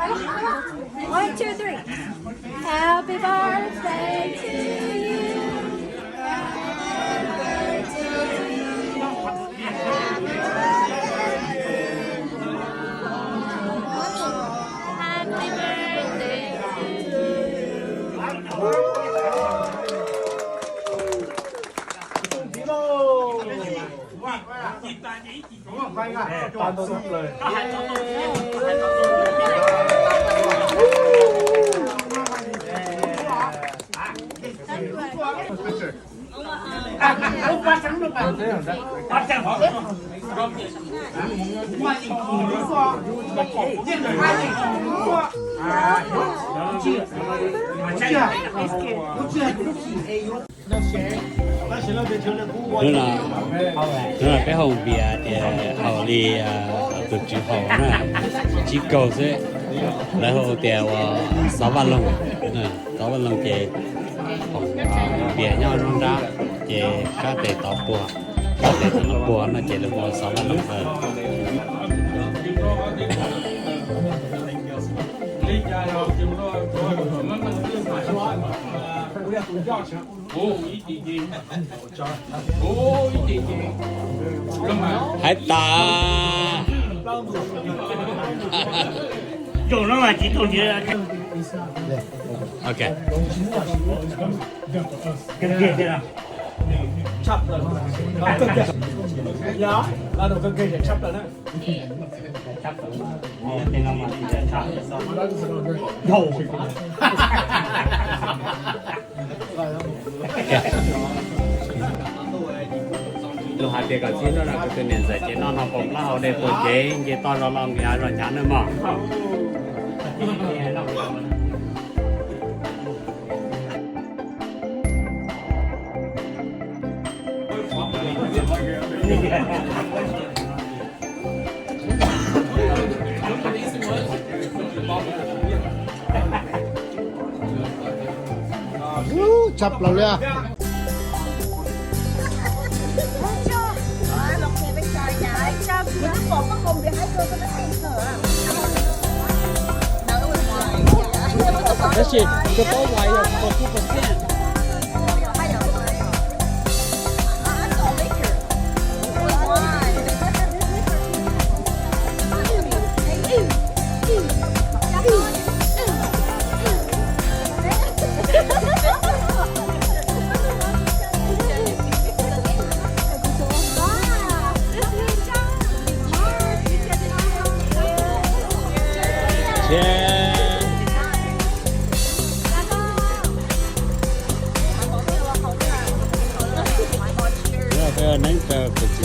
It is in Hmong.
One, two, three. Happy birthday to you. Happy birthday to you. Hnub no, hnub no peb haus npias tias haus li tus tswv haus na, tsib kaug xwb. Lawv hu tias ua xov vaj loog, xov vaj loog ces npias nyob nruab nrab, ces sab tes tod puag, sab tes tod puag no ces lawv hu xov vaj loog. Hais tas. Ok. Lus hais tias kom txib noj no, kuv tus niam ntxawm ces noj no pom plaub hau dej puas cev nce toj zog los nqis zog hnyav nawb mog. Tshaj plaws li. Tab sis koj paub wine yog forty percent. Cheers. Neb tus